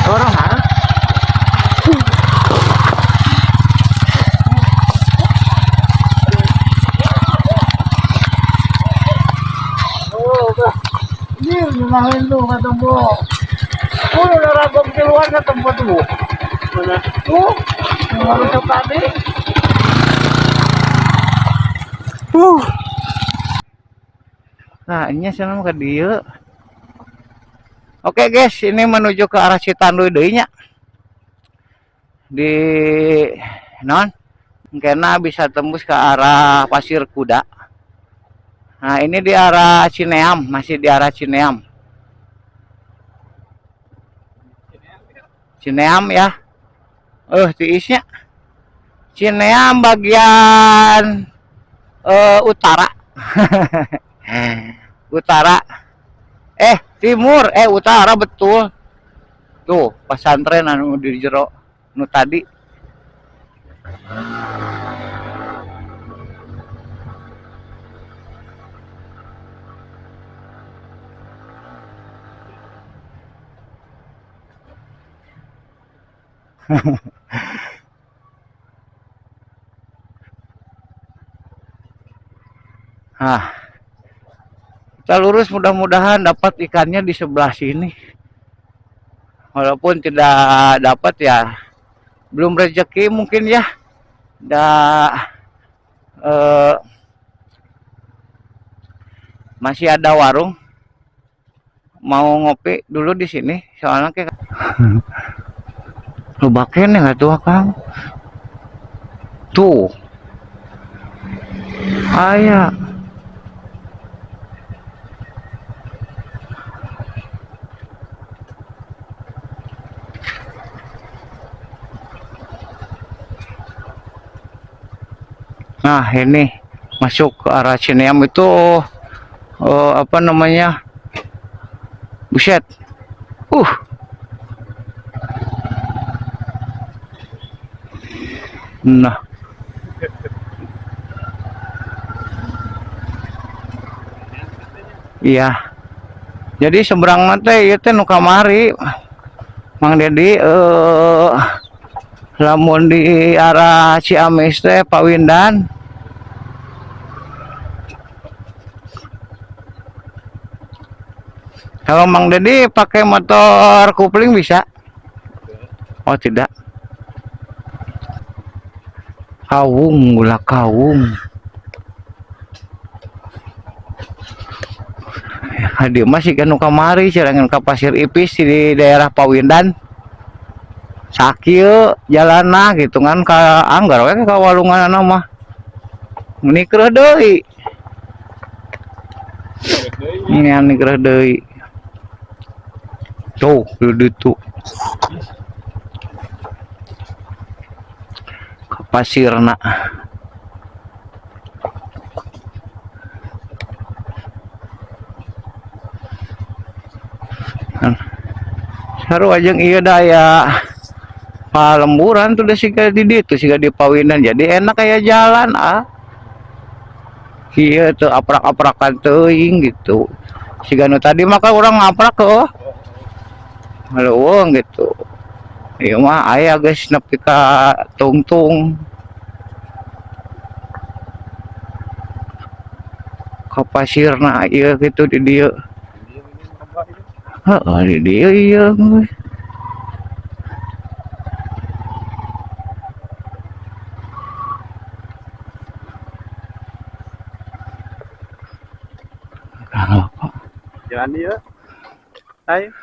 Dorong ha. Oh, ini lumayan tuh ketemu. Oh, udah ragam keluar ke tempat tuh. Mana? Tuh, baru tadi. Nah, ini sana ke dia. Oke guys, ini menuju ke arah Citanduy deui nya. Di non, kena bisa tembus ke arah Pasir Kuda. Nah, ini di arah Cineam, masih di arah Cineam. Cineam ya. Tiisnya. Cineam bagian utara. Utara. Timur, utara betul. Tuh, pesantren anu di jero nu tadi. Nah, kita lurus, mudah-mudahan dapat ikannya di sebelah sini. Walaupun tidak dapat ya, belum rezeki mungkin ya. Dah, masih ada warung. Mau ngopi dulu di sini, soalnya kayak loba keneh nggak tuh Kang. Tuh. Aya. Nah, ini masuk ke arah Cineam itu, apa namanya? Buset. Nah. Iya. Jadi seberang teh ieu teh nu kamari. Mang Dedi, lamun di arah Ciamis teh Pawindan. Kalau Mang Dedi pakai motor kupling bisa? Oh, tidak. Kawung, gula kawung. Ya, dia masih kan nu kamari cirangan ka Pasir Ipis di daerah Pawindan. Sakieu jalanna gitu kan ka anggar we ka walunganna mah. Meni kreuh deui. Ini nikreuh deui. Tuh, di ditu. Ka pasirna. Saru aja iya daya palemburan tuh udah siga di ditu, siga di Pawindan, jadi enak kayak jalan ah. Iya tuh aprak-aprakan teuing gitu. Siga nu tadi maka orang ngaprak oh. Leuweung gitu. Ieu mah aya geus nepi ka tungtung. Ka pasirna ieu gitu di dieu. Heeh, di dieu ieu geus. Apa? Jalan dia. Ayo.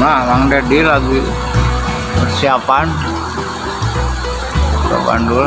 Nah, Mang Dedi lagi persiapan ke Bandul.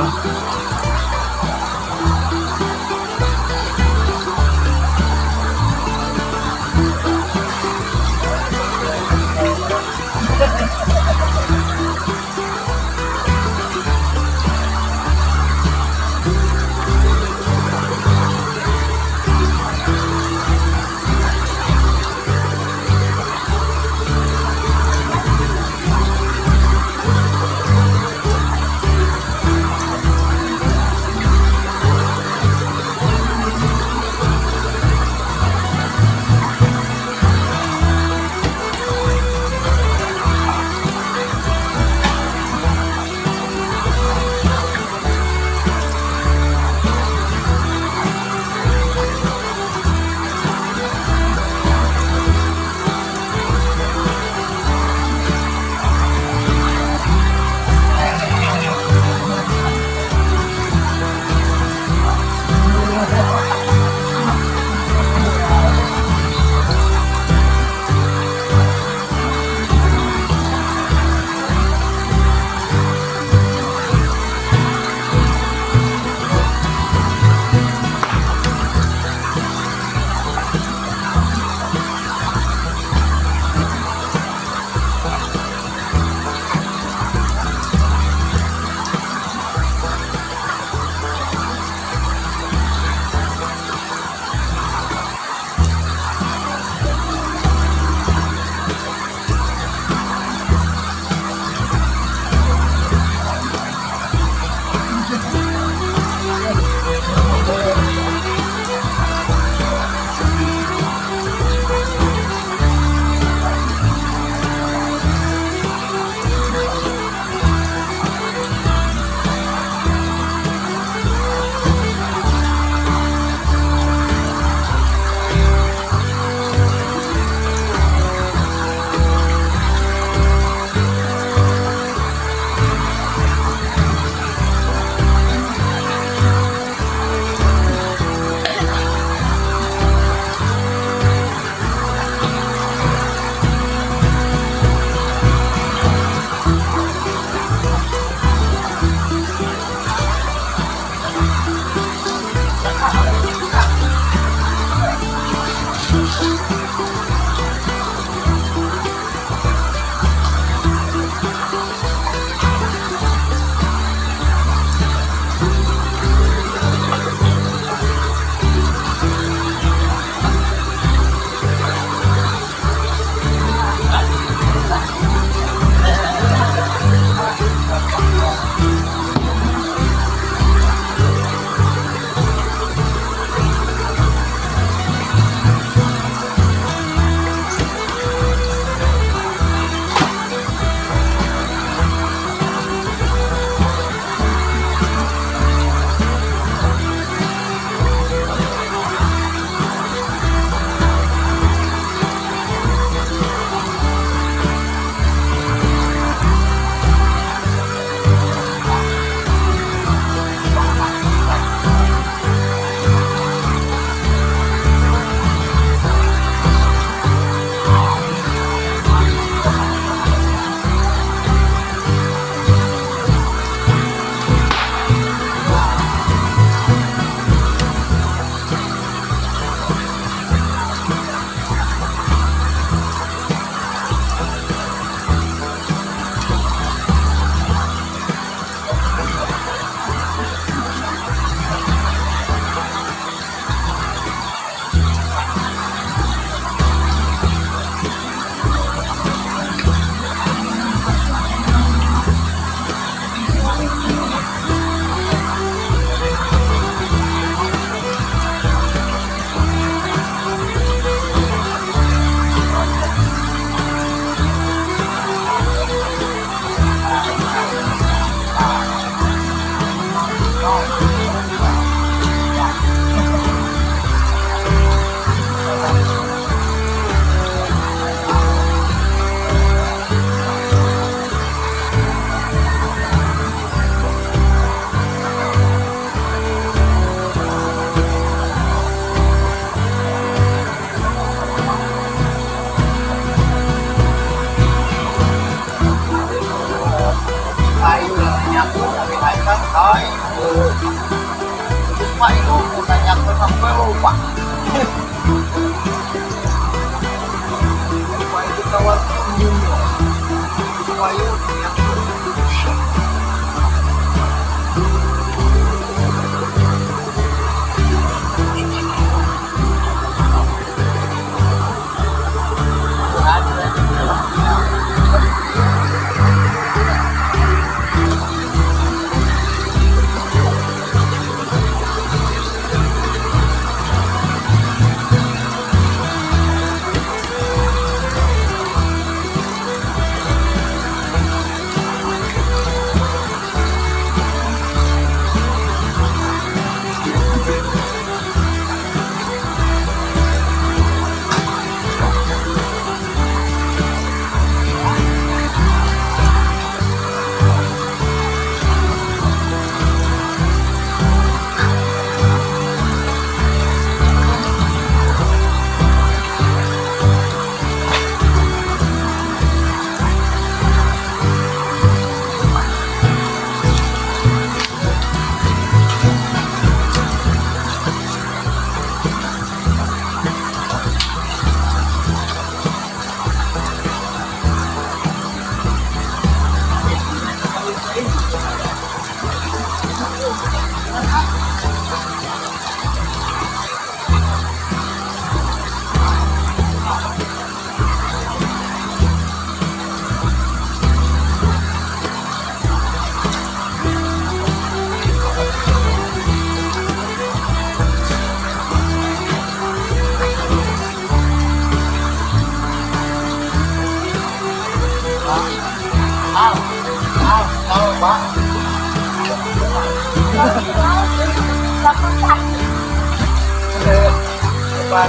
Oh,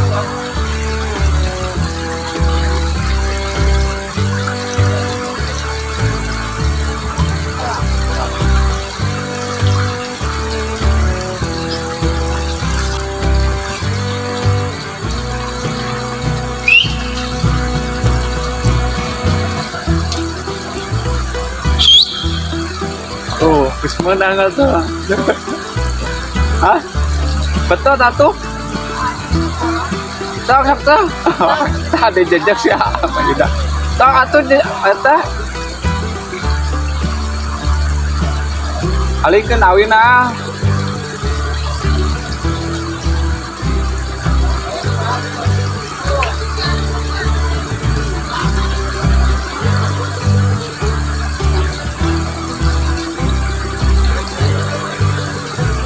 geus meunang atuh. Hah? Betul atuh? Sok sok sok. Ada jejak sih apa juga. Sok atuh eta. Alikeun awina.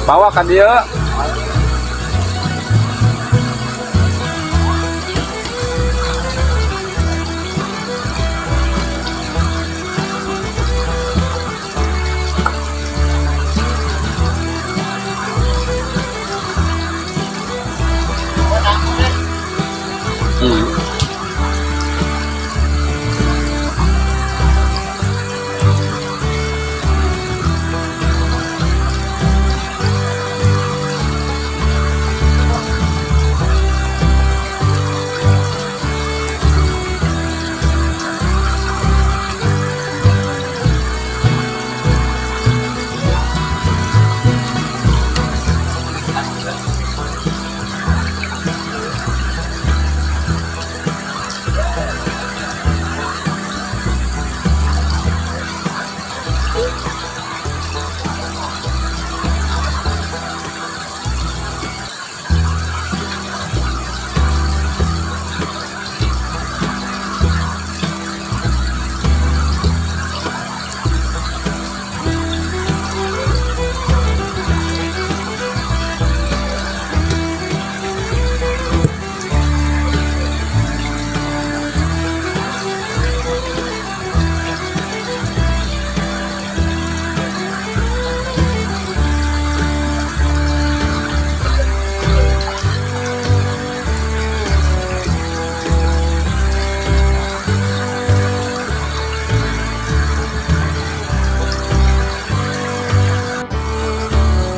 Bawa ka dieu.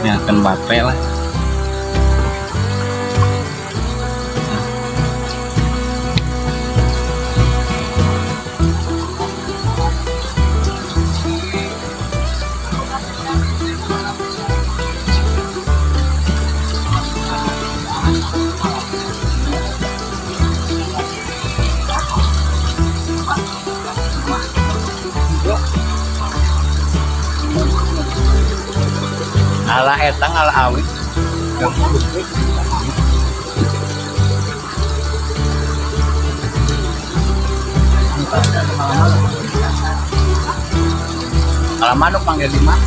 Nyalakan baterai lah. Ala eta ngala awi. Kalau manuk panggil di mana?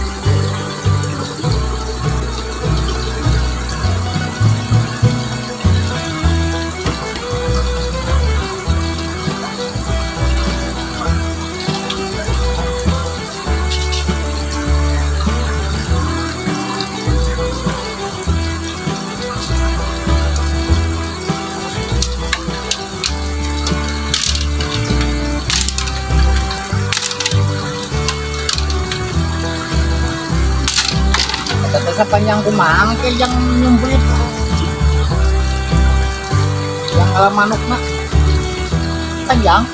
Kata panjang kumaha ke yang nyumplit yang ala manukna panjang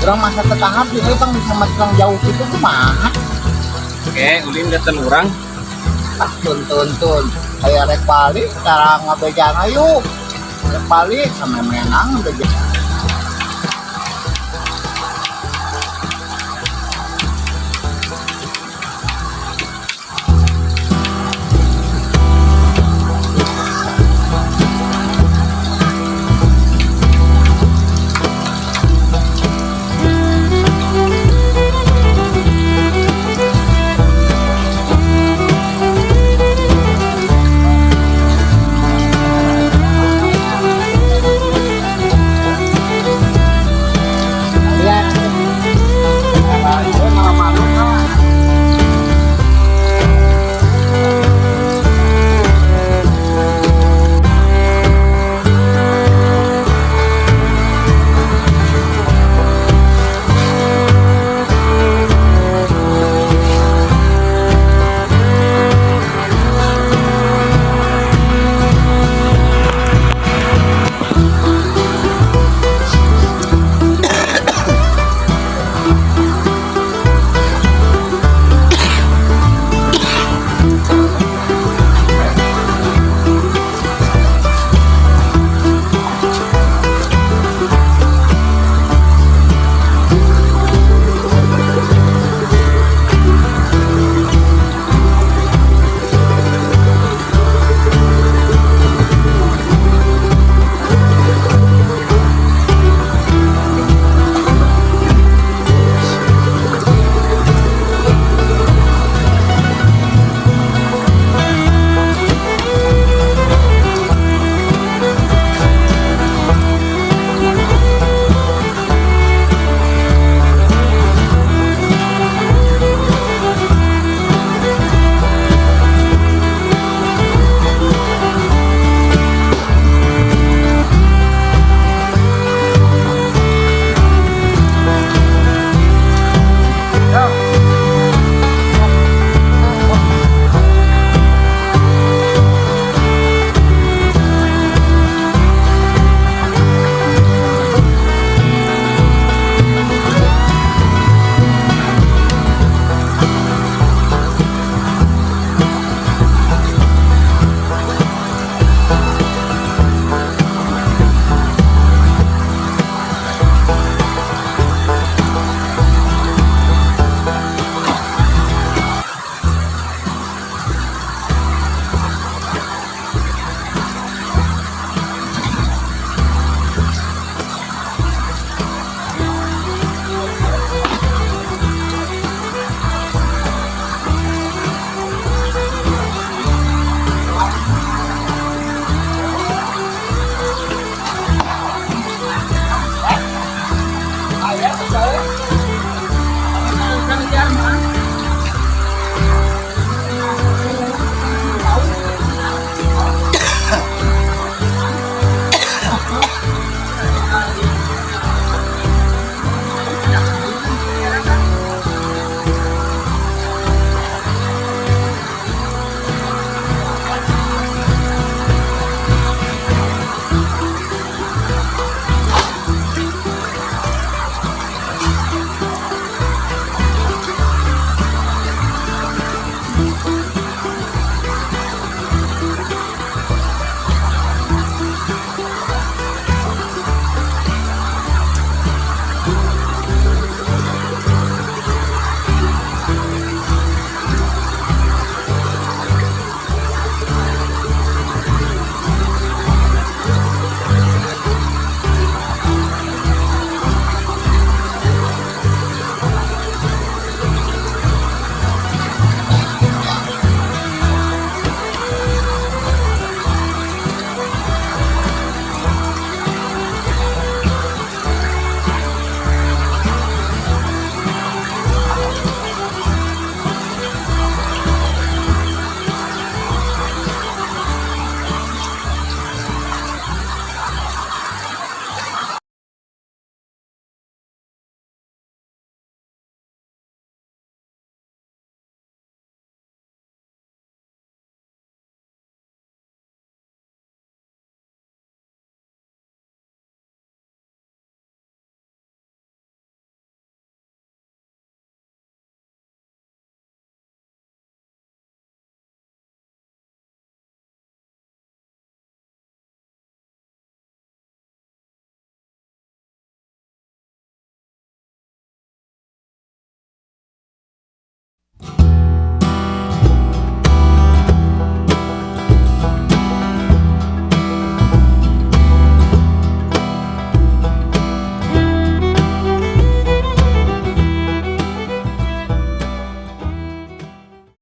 urang masa tetangga di bang bisa macam jauh gitu kumaha. Oke, ulin datang urang. Ah, tun tun tun kayak rek balik cara ngabejaan ayo rek balik sama menang ngabejaan.